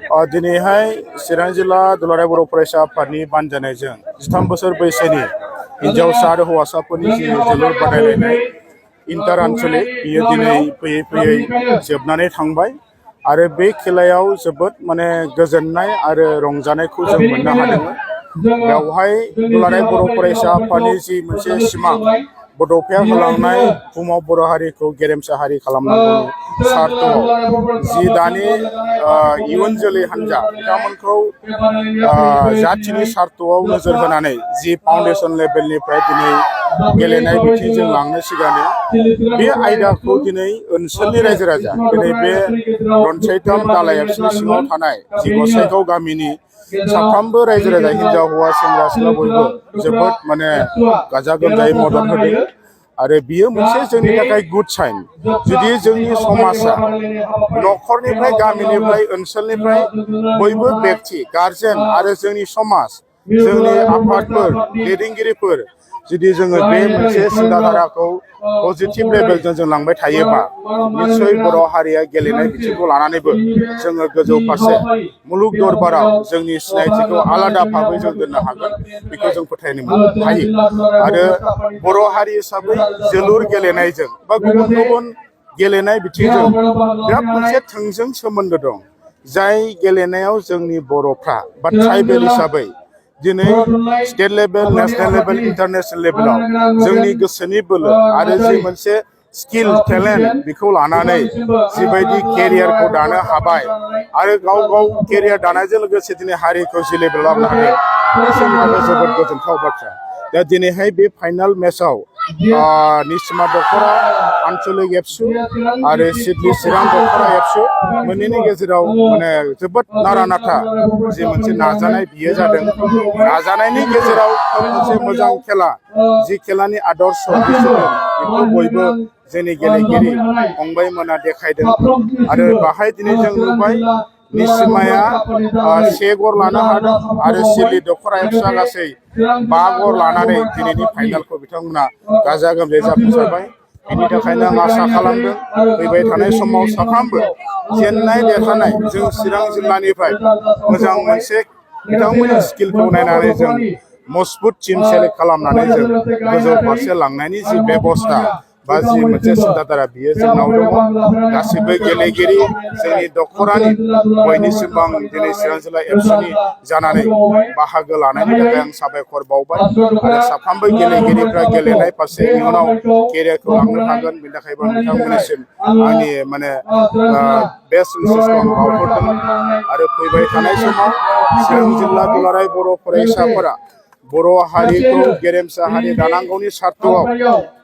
दिनैहाय चिरां जिल्ला दुलाराय बर' फरायसा आफादनि बानजायनायजों 13 बोसोर बैसोनि हिन्जावसा आरो हौवासाफोरनि जि जोलुर बादायलायनाय इन्टार आन्चलिक बेयो दिनै फैयै फैयै जोबनानै थांबाय आरो बे खेलायाव जोबोद गोजोननाय आरो रंजानायखौ जों मोननो हादोंमोन। बेवहाय दुलाराय बर' फरायसा आफादनि जि मोनसे सिमां बड'फाया होलांनाय बुहुमाव बर' हारिखौ गेरेमसा हारि खालामनांगौनि सार्थआव जि दानि इयुन जोलै हान्जा बिथांमोनखौ जाथिनि सार्थआव नोजोर होनानै जि फाउन्डेसन लेभेलनिफ्राय दिनै गेलेनाय बिथिंजों लांनो सिगांनो बे आयदाखौ दिनै ओनसोलनि रायजो राजा दिनै बे रनसायथाम दालाय एबसुनि सिङाव थानाय जि गसाइगाव गामिनि साफ्रोमबो रायजो राजा हिन्जाव हौवा सेंग्रा सिख्ला बयबो जोबोद गाजा गोमजायै मदद होदों आरो बियो मोनसे जोंनि थाखाय गुड साइन। जुदि जोंनि समाजा न'खरनिफ्राय गामिनिफ्राय ओनसोलनिफ्राय बयबो व्यक्ति गार्जेन आरो जोंनि समाज जोंनि आफादफोर दैदेनगिरिफोर जुदि जोङो बे मोनसे सिन्ताधाराखौ पजिटिभ लेभेलजों जों लांबाय थायोबा निस्सय बर' हारिया गेलेनाय बिथिंखौ लानानैबो जोङो गोजौ फारसे मुलुग दरबाराव जोंनि सिनायथिखौ आलादा भाबै जों दोननो हागोन बेखौ जों फोथायनो हायो। आरो बर' हारि हिसाबै जोलुर गेलेनायजों बा गुबुन गुबुन गेलेनाय बिथिंजों बिराद मोनसे थोंजों सोमोन्दो दं। जाय गेलेनायाव जोंनि बर'फ्रा बा ट्राइबेल हिसाबै दिनै state level national level international लेभेलाव जोंनि गोसोनि बोलो आरो जि मोनसे स्किल टेलेन्ट बेखौ लानानै जिबायदि केरियारखौ दानो हाबाय आरो गाव गाव केरियार दानायजों लोगोसे दिनै हारिखौ जि लेभेलाव लाबोनो हादों जोंनि थाखाय जोबोद गोजोनथाव बाथ्रा। दा दिनैहाय बे फाइनाल मेचआव निसिमा दख'रा आन्चलिक एबसु आरो सिडली चिरां दख'रा एबसु मोननैनि गेजेराव जोबोद नारा नाथा जि मोनसे नाजानाय बियो जादों। नाजानायनि गेजेराव मोनसे मोजां खेला जि खेलानि आदर्श बेखौ बयबो जोंनि गेलेगिरि फंबायमोना देखायदों आरो बाहाय दिनै जों नुबाय निसिमाया 1 गर लानो हादों आरो सिडली दख'रा एबसुआ गासै 5 गर लानानै दिनैनि फाइनालखौ बिथांमोना गाजा गोमजायै जाफुंसारबाय। बेनि थाखायनो आं आसा खालामदों फैबाय थानाय समाव साफ्रोमबो जेननाय देरहानाय जों चिरां जिल्लानिफ्राय मोजां मोनसे बिथांमोननि स्किलखौ नायनानै जों मजबुत टीम सेलेक्ट खालामनानै जों गोजौ फारसे लांनायनि जि बेबस्था बा जि मोनसे सिन्ताधारा बियो जोंनाव दङ। गासिबो गेलेगिरि जोंनि दख'रानि बयनिसिमबो आं दिनै चिरां जिल्ला एबसुनि जानानै बाहागो लानायनि थाखाय आं साबायखर बावबाय आरो साफ्रोमबो गेलेगिरिफ्रा गेलेनाय फारसे इयुनाव केरियारखौ लांनो हागोन बेनि थाखायबो बिथांमोननिसिम आंनि बेस्ट उइसेसखौ आं बावहरदों। आरो फैबाय थानाय समाव चिरां जिल्ला दुलाराय बर' फरायसाफोरा बर' हारिखौ गेरेमसा हारि दानांगौनि सार्थआव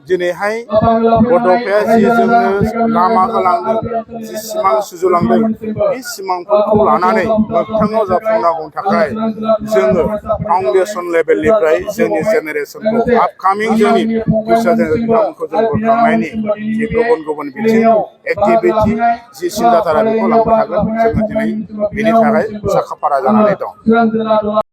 दिनैहाय बड'फाया जि जोंनो लामा होलांदों जि सिमां सुजुलांदों बे सिमांफोरखौ लानानै मोगथाङाव जाफुंनांगौनि थाखाय जोङो फाउन्डेसन लेभेलनिफ्राय जोंनि जेनेरेसनखौ आपकामिं जोंनि फिउचार जेनेरेसन बिथांमोनखौ जों बोखांनायनि जि गुबुन गुबुन बिथिं एक्टिभिटि जि सिन्ताधारा बेखौ लांबाय थागोन जोङो दिनै बेनि थाखाय साखाफारा जानानै दं।